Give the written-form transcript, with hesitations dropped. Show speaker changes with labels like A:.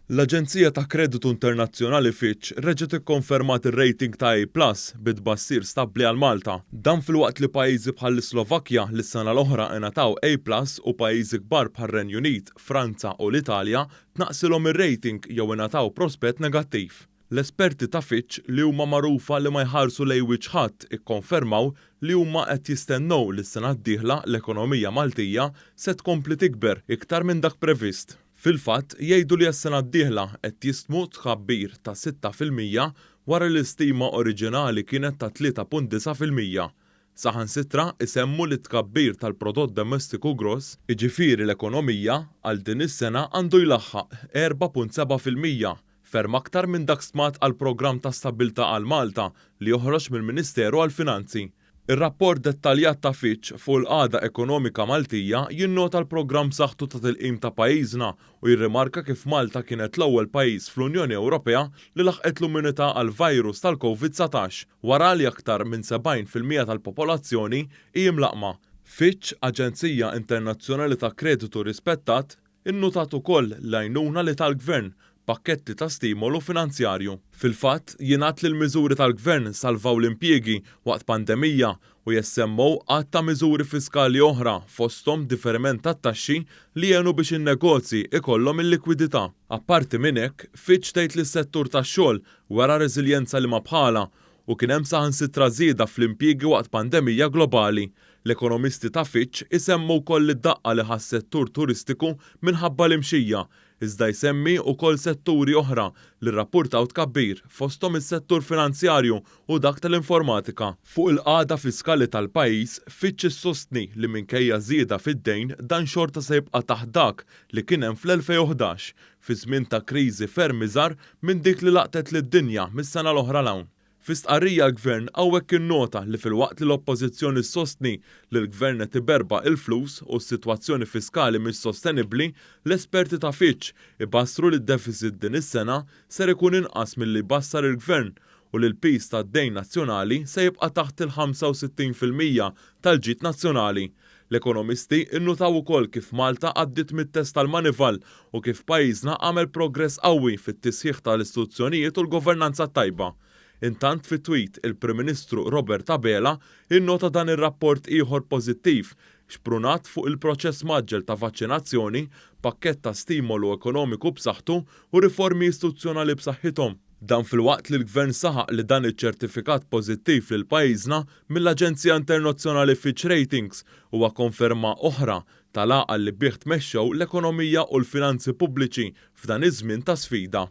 A: L-aġenzija ta' kreditu internazzjonali Fitch reġgħet ikkonfermat ir-rating ta' A plus bi tbassir stabbli għal Malta. Dan filwaqt li pajjiżi bħall-Islovakkja li s-sena l-oħra ingħataw A plus u pajjiżi kbar bħar-Renju Unit, Franza u l-Italja tnaqqsilhom ir-rating jew ingħataw prospett negattiv. L-esperti ta' Fitch li huma magħrufa li ma jħarsu lejn wiċċ ħadd ikkonfermaw li huma qed jistennew li s-sena d-dieħla l-ekonomija Maltija se tkompli tikber iktar minn dak previst. Fil-fatt, jgħidu li għas-sena d-dieħla qed jistmu tkabbir ta' 6% wara li l-istima oriġinali kienet ta' 3.9%. Saħansitra isemmu li t-tkabbir tal-prodott domestiku gross, jiġifieri l-ekonomija, għal din is-sena għandu jlaħħaq 4.7%, ferm aktar minn dak stmat għall-Programm ta' Stabbiltà għal Malta li joħroġ mill-Ministeru għall-Finanzi. Ir-rapport dettaljat ta' Fitch fuq il-qagħda ekonomika Maltija jinnota l-programm b'saħħtu ta' tilqim ta' pajjiżna u jirrimarka kif Malta kienet l-ewwel pajjiż fl-Unjoni Ewropea li laħqet l-immunità għall-virus tal-Covid 19 wara li aktar minn 70% tal-popolazzjoni hi mlaqqma. Fitch, aġenzija internazzjonali ta' kreditu rispettat, Innutat ukoll l-għajnuna li ta l-Gvern, b'pakketti ta' stimolu finanzjarju. Fil-fatt, jingħad li l-miżuri tal-Gvern salvaw l-impjiegi waqt pandemija u jessemmgħu għadd ta' miżuri fiskali oħra fosthom diferiment tat-taxxi li għenu biex in-negozji ikollhom il-likwidità. Apparti minn hekk, Fitch tgħid li s-settur tax-xogħol wera reżiljenza liema bħalha u kien hemm saħansitra żieda fl-impjiegi waqt pandemija globali. L-ekonomisti ta' Fitch isemmu wkoll id-daqqa li ħa s-settur turistiku minħabba l-imxija, iżda jsemmi wkoll setturi oħra li rrappurtaw tkabbir, fosthom is-settur finanzjarju u dak tal-informatika. Fuq il-qagħda fiskali tal-pajjiż, Fitch issostni li minkejja żieda fid-dejn dan xorta se jibqa' taħt dak li kien hemm fl-2011, fi żmien ta' kriżi ferm iżgħar minn dik li laqtet lid-dinja mis-sena l-oħra 'l hawn. Fi stqarrija l-Gvern hawnhekk innota li filwaqt li l-Oppożizzjoni ssostni li l-Gvern qed iberbaq il-flus u s-sitwazzjoni fiskali mhix sostenibbli, l-esperti ta' Fitch ibassru li d-deficit din is-sena ser ikun inqas milli jbassar il-Gvern u li l-piż tad-dejn nazzjonali se jibqa' taħt il-65% tal-ġid nazzjonali. L-ekonomisti nnutaw ukoll kif Malta għaddiet mit-test tal-Manival u kif pajjiżna għamel progress qawwi fit-tisħiħ tal-istituzzjonijiet u l-governanza t-tajba. Intant fi tweet il-Prim Ministru Robert Abela innota dan ir-rapport ieħor pożittiv xprunat fuq il-proċess mgħaġġel ta' vaċċinazzjoni, pakkett ta' stimolu ekonomiku b'saħħtu u riformi istituzzjonali b'saħħithom. Dan filwaqt li l-Gvern saħaq li dan iċ-ċertifikat pożittiv lil pajjiżna mill-aġenzija internazzjonali Fitch Ratings huwa konferma oħra tal-għaqal li bih tmexxew l-ekonomija u l-finanzi pubbliċi f'dan iż-żmien ta' sfida.